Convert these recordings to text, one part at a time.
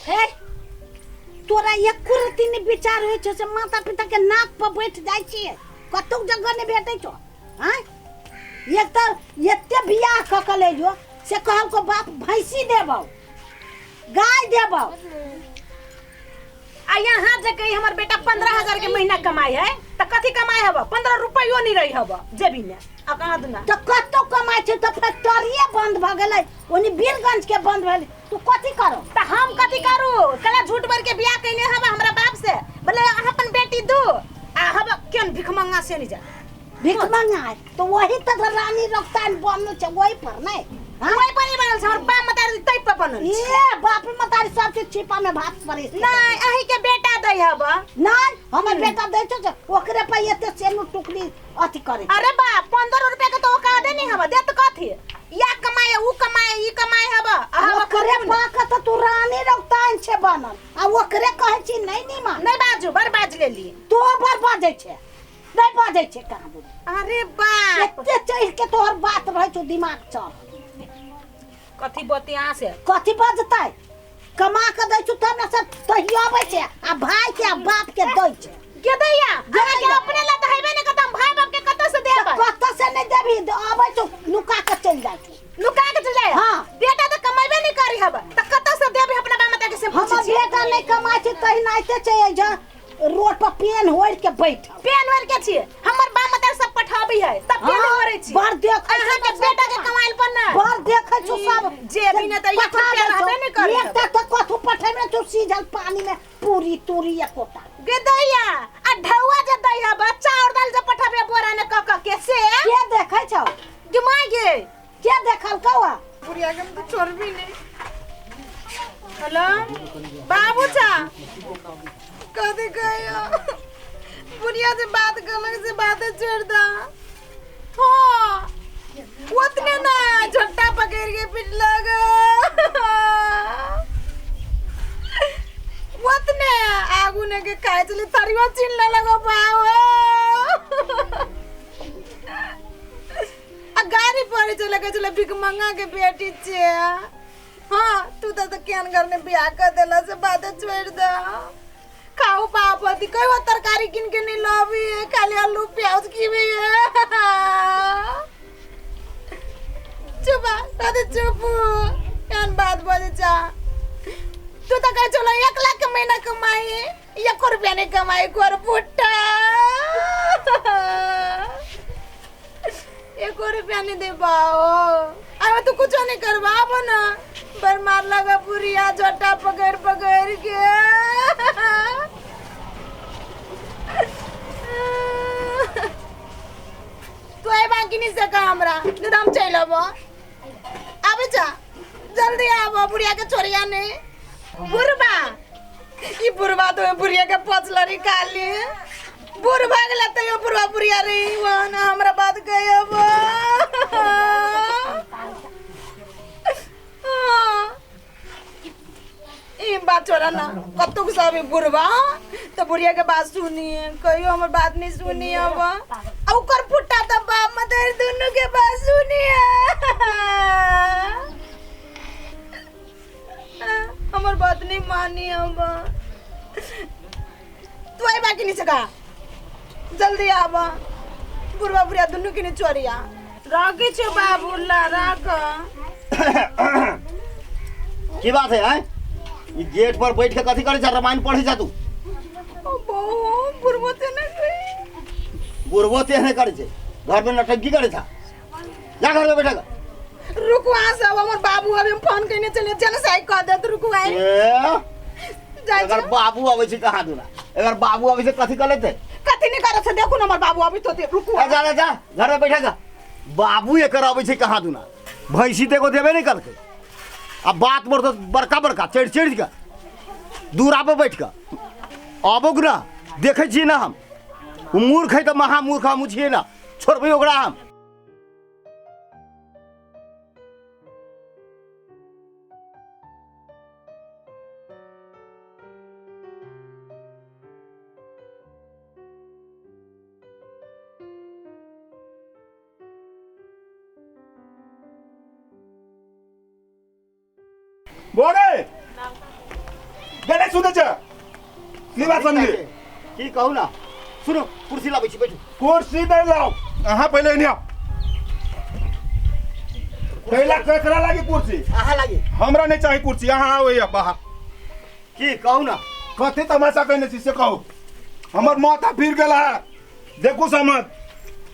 हे तोरा एको रत्ती नहि विचार होइ छौ से माता पिता के नाक पर बैठ जाइ छियै कतौ जगह नहि भेटै छौ आँय एक तऽ एते बियाह कऽ के लैलियो से कहलको बाप भैंसी देबौ गाय देबौ आ यहाँ जे कही हमर बेटा 15,000 के महीना कमाई है त कथी कमाई हब 15 रुपयो नहीं रही हब जेबी में आ कहाँ दुना तऽ कतौ कमाइ छै तऽ फैक्टरिये बंद भऽ गेलै ओनी बीरगंज के बंद भेलै तू कथी करो त हम कथी करू कला झूठ बोल के बियाह कैले हब हमरा बाप से बोले अहाँ अपन बेटी दू आ हब केन भिखमंगा से नहीं जा भीख मंगाए तो वही तो रानी रक्तान बनल छै वही पर नहीं हाँ? वही पर नहीं बनल छै हमर बाप मतारी तै पर बनल छै ए बाप मतारी सब चीज छिपा में भात पड़े नहीं अही के बेटा दै हब नहीं हमर बेटा दै छौ से ओकरे पर एते सेनु टुकड़ी अथी करे छै। अरे बा 15 रुपया के तो ओका दे नहीं हब दे तो कथी या कमाए ऊ कमाए ई कमाए हब आ हब ओकरे पाक त तू रानी रक्तान छै बनल आ ओकरे कहै छी नहीं नीमन नहीं बाजू बड़ बाज लेली तो बर बाजै छै नहीं बाजै छै कहाँ दुनू अरे बाप एते चढ़ के तोहर बात रहै छौ दिमाग चढ़ कथी बतिया से कथी बजतै कमा के दै छौ तब ने सब तहियो अबै छै आ भाई के आ बाप के दै छै के दैया अहाँ के अपने ला तऽ हेबे ने कतऽ हम भाई बाप के कतऽ से देबै कतऽ से नहीं देबही अबै छौ नुका के चलि जाइ छौ नुका के चल जाए हाँ। बेटा तऽ कमेबे नहीं करी हब तऽ कतऽ से देबै अपना बाप माता के से पूछै हमर छियै बेटा नहीं कमाइ छै तहि नाइते छै एहिजा रोड पर पेन होड़ के बैठल पेन ओढ़ के छियै हमर बाप माता सब पठाबी है तब पेन हाँ, ओढ़ै छी बड़ देखै अहाँ के बेटा के कमाइल पर ना बड़ देखै छौ सब जे भी ने तऽ एक पठा रुपया दै छौ। रहबे नहि करै एकटा तऽ कथू पठेबे छौ सीझल पानी में पूरी तूरी एकोटा गे दैया आ ढौआ जे दै हब चाउर दाल जे पठाबे बोरा ने क क के से के देखै छौ गे माय गे के देखल कौआ बुढ़िया के हम तो छोड़बी नहीं हेलो बाबू चा कथी कहियो बुढ़िया से बात करलक से बात छोड़ दा हाँ उतने ना झट्टा पकड़ के पिटलक उतने आगू ने के खाए चले थरियो छीन लेलक बाबू आ गाड़ी पड़े चले गए चले भिख मंगा के बेटी छे हाँ तू तो केहन घर ने बियाह कर देला से बात छोड़ दे खाओ बाप अथी कई तरकारी किन के नहीं लाबी है खाली आलू प्याज की भी है चुप आ, दादी चुप एहन बात बजे चा तू तो कहे चलो 1 लाख के महीना कमाई एक रुपया नहीं कमाई गोर पुट्टा एको रुपया नहीं दे पाओ अरे तू कुछ नहीं करवा ना पर मार लगा पुरिया झोटा पकड़ पकड़ के तू आई बाकी नहीं सका हमरा नहीं तो हम चल अबो आबे जा जल्दी आबो बुढ़िया के छोरिया ने बुढ़बा ई बुढ़बा तो बुढ़िया के पचलरी काली बुढ़बा गेला तैयो बुढ़बा बुढ़िया रे वहाँ ना हमरा बात कहियो ई बात छोड़ा ना कतौ सब ई बुढ़बा तो बुढ़िया के बात सुनी कहियो हमर बात नहीं सुनी अब आ ओकर फुट्टा तो बाप मदर दुनू के बात सुनी हमर बात नहीं मानी अब तू आई बाकी नहीं सका जल्दी आब बुढ़वा बुढ़िया दुनू के नहीं चोरिया राखी छो बाबू ला राख की बात है आय ई गेट पर बैठ के कथी करे छ रामायण पढ़े छ तू ओ बहु बुढ़बो ते ना गई बुढ़बो तेहने करे छै घर में नटंकी करे छ जा घर में बैठा रुकू आ सब हमर बाबू अभी हम फोन कइने चले जन साइ कह देत रुकू आई ए जाइ अगर बाबू अबै छै कहाँ दूरा अगर बाबू अबै छै कथी कर लेते कथी नहीं करत छै देखू न हमर बाबू अभी तो रुकू ए, जा जा जा घर में बैठा जा बाबू एकर अबै छै कहाँ दूना भैंसी तो एगो देबे नहीं करके आ बात पर तो बड़का बड़का चढ़ि चढ़ि कऽ दूरा पर बैठ कऽ आबो ना देखै छियै ना हम ओ मूर्ख है तऽ महामूर्ख हमहूँ छियै ना छोड़बै ओकरा हम बोरे सुनै छै की बात समझी? की कहू ना, सुनू, कुर्सी लाबै छी, बैठू। कुर्सी नहीं लाओ, अहाँ पहले एने आओ। कैला केकरा लागी कुर्सी? अहाँ लागी। हमरा नहीं चाही कुर्सी, अहाँ आओ यहाँ बाहर। की कहू ना? कथी तमाशा कहने छी से कहू। हमर माथा फिर गेल है। देखू समझ,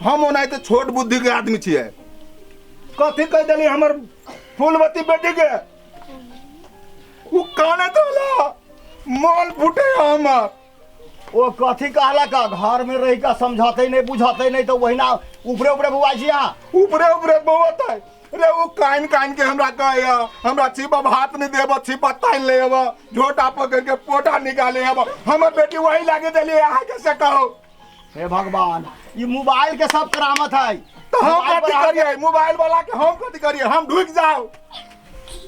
हम ओनाहिते छोट बुद्धि के आदमी छियै। कथी कह देली हमर फूलवती बेटी के? उ काने तो मोल फूटे हमर। ओ कथी कहला का घर में रह का समझाते नहीं बुझाते नहीं तो वही ना ऊपरे ऊपरे बौआइ छी अहाँ। ऊपरे ऊपरे बौआतै रे। उ कान कान के हमरा कहे हमरा छिपा भात नहीं देब, छिपा ताइन ले अब, झोटा पकड़ के पोटा निकाले अब। हमर बेटी वही लागे देली अहाँ के से कहो। हे भगवान, ये मोबाइल के सब करामत है। तो हम कथी करिए? मोबाइल वाला के हम कथी करिए? हम ढुक जाओ।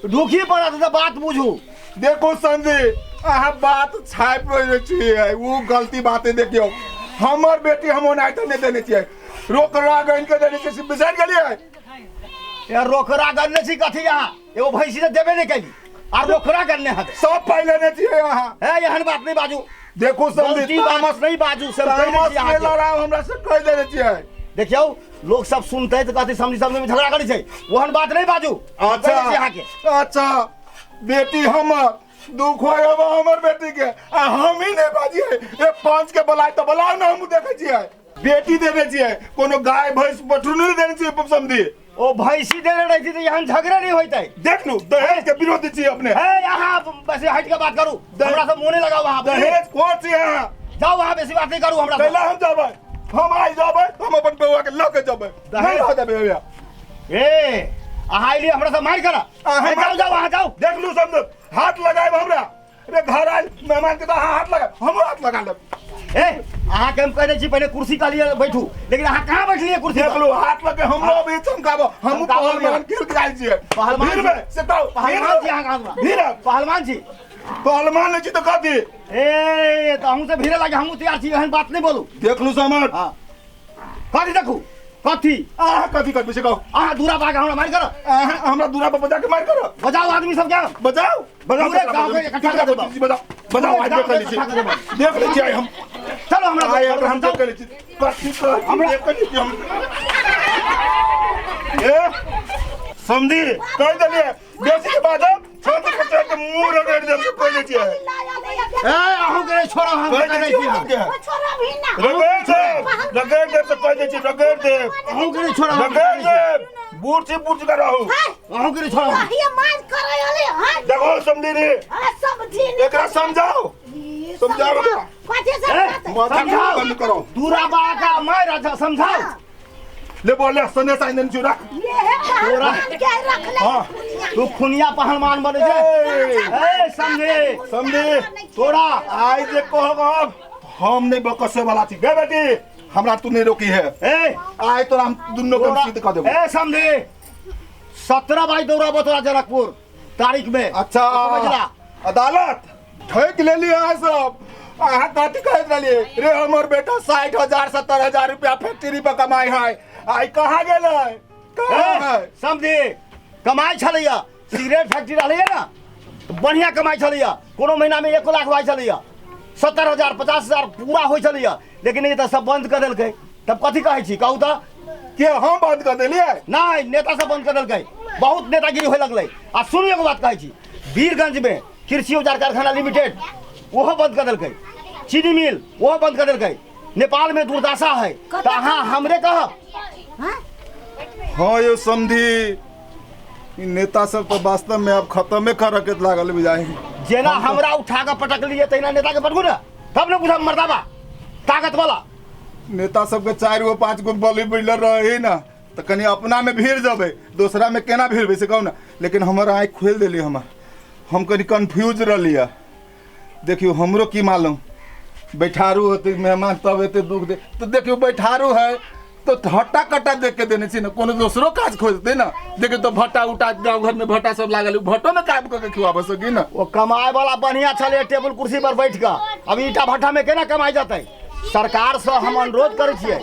ढुकी पड़त तो बात बुझू। देखो संजय, अहाँ बात छापि रहे छियै, उ गलती बातें। देखियौ हमर बेटी हम ओनाहिते नहि देने छियै, रोकड़ा गनि के देने छियै, बिसरि गेलियै? यार रोकड़ा गनने छी कथी अहाँ? एगो भैंसी तऽ देबे नहि कैली आ रोकड़ा गनने हत। सब पाइ लेने छियै अहाँ। हे एहन बात नहीं बाजू। देखो संजय, तामस नहीं बाजू, से तामस नहि लड़ाउ हमरा से कहि देने छियै। देखियौ लोग सब सुनते तऽ कहते समझी समझी में झगड़ा करै छै, ओहन बात नहीं बाजू। अच्छा अहाँके अच्छा बेटी हमर दुख होय अब हमर बेटी के आ हम ही नहीं बाजिए। एक पांच के बलाय तो बलाओ ना, हम देखे छियै बेटी देने छियै, कोनो गाय भैंस पठरू नहीं देने छियै समझी। ओ भैंसी देने रही तऽ यहाँ झगड़ा नहीं होइतै। देख लू दहेज के विरोधी छियै अपने। हे यहाँ बेसी हटि के बात करू, हमरा से मुँह नहीं लगाउ अहाँ। दहेज कोन छियै अहाँ? जाउ अहाँ, बेसी बात नहीं करू हमरा। कैला हम जेबै? हम आइ जेबै, हम अपन बौआ के लऽ के जेबै, नहीं रह देबै भैया। ए अहाँ अयलियै हमरा से मारि करऽ। जाउ जाउ अहाँ जाउ। देख लू समझ, हाथ लगायब हमरा रे। घर आयल मेहमान के तो अहाँ हाथ लगायब, हमरो हाथ लगा लेब। ए अहाँ के हम कह दै छी पहिले कुर्सी कहलियै बैठू, लेकिन अहाँ कहाँ बैठलियै कुर्सी? देख लू हाथ लगे हमरो अभी चमकाबो। हम पहलवान खेल के आयल छियै। पहलवान से कहू, पहलवान छी अहाँ? भीड़ पहलवान छी? पहलवान नहीं छी तो कथी? ए तऽ अहूँ से भीड़े लागे हमहूँ तैयार छी, एहन बात नहीं बोलू। देख लू समझ। हाँ कथी देखू कथी? अहाँ कथी करबै से कहू। अहाँ दूरा पर आके हमरा मारि करब? अहाँ हमरा दूरा पर बजा के मारि करब? बजाउ आदमी सबके, बजाउ बजाउ, पूरे गाँव के इकट्ठा कर देब। बजाउ बजाउ, आज देख लै छी, देख लै छी हम। चलो हमरा आइ हम देख लै छी कथी हमरा देख लै छी हम। ए समझी कहि देलियै बेसी के बाजब छोड़ के के मुंह रगड़ देब से कहि दै छियै। ए अहूँ के छोड़ो, हम कहि दै छियै अहाँके। छोड़ब ही ना, रगड़ देब, रगड़ देब से कहि दै छी, रगड़ देब। अहूँ के छोड़ो, रगड़ देब। बूढ़ छी, बूढ़ का रहू। अहूँ के छोड़ो। ये मार करे अले। हां देखो समझी रे, हां समझी, एकरा समझाओ समझाओ कथी समझाओ? माथा बंद करो। दूरा बा का मार अच्छा समझाओ। ले बोले संदेश आइन चूरा ये है पहलवान के रख ले। हां तू खुनिया पहलवान बने छे। ए समझे समझे तोरा आइ जे कहब हम नहीं बकसे वाला छी। गे बेटी हमरा तू नहीं रोकी है। ए आइ तोरा हम दुन्नो के सिद्ध कर देबो। ए समझे 17 बाई दौड़ाबो तोरा जनकपुर तारीख में। अच्छा समझला? अदालत ठोक लेली अहाँ सब। अहाँ कथी कहैत रहलियै रे? हमर बेटा 60,000 70,000 रुपया फैक्ट्री पर कमाई है, आइ कहाँ गेलै? कहाँ है? समझे कमाई छलैया, सिगरेट फैक्ट्री रहलैया ना, बढ़िया कमाई छलैया, कोनो महीना में 1 लाख होइ छलैया, 70,000 50,000 पूरा होइ छलैया, लेकिन ई तऽ सब बंद कऽ देलकै। तब कथी कहै छी कहू तऽ? के हम बंद कऽ देलियै? नहीं, नेता सब बंद कऽ देलकै, बहुत नेतागिरी होए लगलै। आ सुनू एगो बात कहै छी, वीरगंज में कृषि औजार कारखाना लिमिटेड ओहो बंद कऽ देलकै, चीनी मिल ओहो बंद कऽ देलकै, नेपाल में दुर्दशा है, तऽ अहाँ हमरे कहब? हाँ यो समझी, नेता सब तो वास्तव में अब खत्मे कर के लागल बुझाइ। जेना हमरा उठा के पटकलियै तहिना नेता के पटकू ने, तब ने बुझब मर्दाबा ताकत वाला। नेता सबके 4 गो 5 गो बॉडी बिल्डर रहे ना तो कनी अपना में भीड़ जबे, दोसरा में केना भीड़बै से कहू ना। लेकिन हमर आँखि खोलि देली हमर, हम कनी कन्फ्यूज रहलियै। देखियौ हमरो की मालूम बैठारू होते मेहमान तब एते दुख दे, तो देखियौ बैठारू है तो हट्टा कट्टा देख के देने छी ना, कोनो दोसरो काज खोजते ना। देखियौ तो भट्टा उटा गाँव घर में भट्टा सब लागल, भट्टो में काम कऽ के खुआबऽ सकी ना। ओ कमाए वाला बढ़िया छलै टेबुल कुर्सी पर बैठ कऽ, अब ईटा भट्टा में केना कमाइ जेतै? सरकार से हम अनुरोध करै छियै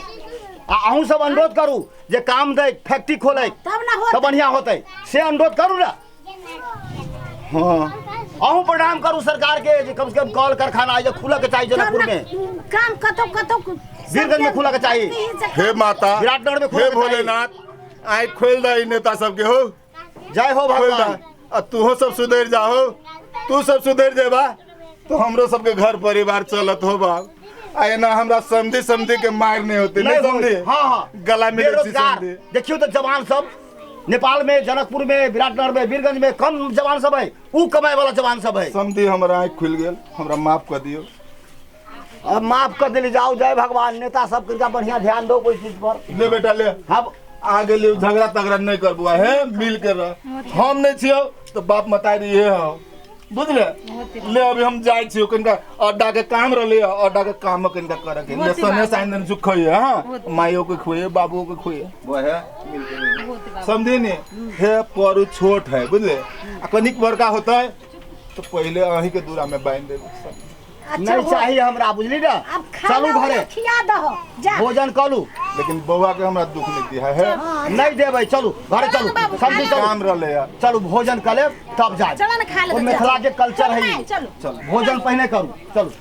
आ अहूँ सब अनुरोध करू जे काम दै, फैक्ट्री खोलै तब ना होतै, तऽ बढ़िया होतै, से अनुरोध करू ना। हाँ। अहूँ प्रणाम करू सरकार के जे कम से कम कल कारखाना जे खुलऽ के चाही जनकपुर में। काम कतौ कतौ वीरगंज में खुलऽ के चाही। हे माता, विराटनगर में खुलऽ हे के चाही। भोलेनाथ, आँखि खोलि दही नेता सबके हो। जय हो खोलि भगवान। दही। आ तूहो सब सुधरि जाहो, तू सब सुधरि जेबा तो हमरो सबके घर परिवार चलत हो बाप। आ एना हमरा समझी समझी के मार नहीं होते नहीं समझी। हाँ हाँ, गला मिले छी बेरोजगार समझी। देखियो तो जवान सब नेपाल में, जनकपुर में, विराटनगर में, वीरगंज में कम जवान सब है, ऊ कमाए वाला जवान सब है। समझी हमरा आँखि खुलि गेल, हमरा माफ कर दियो। अब माफ कर दिली, जाओ जय भगवान। नेता सब कृपया बढ़िया ध्यान दो कोई चीज पर। ले बेटा ले। हाँ आगे ले, झगड़ा तगड़ा नहीं कर बुआ है, मिल के रह। हम नहीं छियो तो बाप मतारी ये हो, बुझले। ले अभी हम जाए छियो, कनिका अड्डा के काम रहले, अड्डा के काम कनिका करे के ले। सने साइन दिन सुख खोइए। हां, माइयो के खोइए, बाबूओ के खोइए, बुआ है मिल के रहिए। समझी ने? हे परू छोट है बुझले, आ कनिक बड़का होता है तो पहले अही के दूरा में बांध देबे। अच्छा नहीं चाहिए हमरा, बुझली ना। अब खाना चलू घरे, खिया दहो जा, भोजन करू। लेकिन बौआ के हमरा दुख नहीं दिया है। नहीं देबै, चलू घरे चलू, समझी चलू, काम रहले यार। चलू भोजन कर लेब तब जा। चलो ना खा लेबै, मिथिला के कल्चर है। चलो चल भोजन पहले करू, चलू।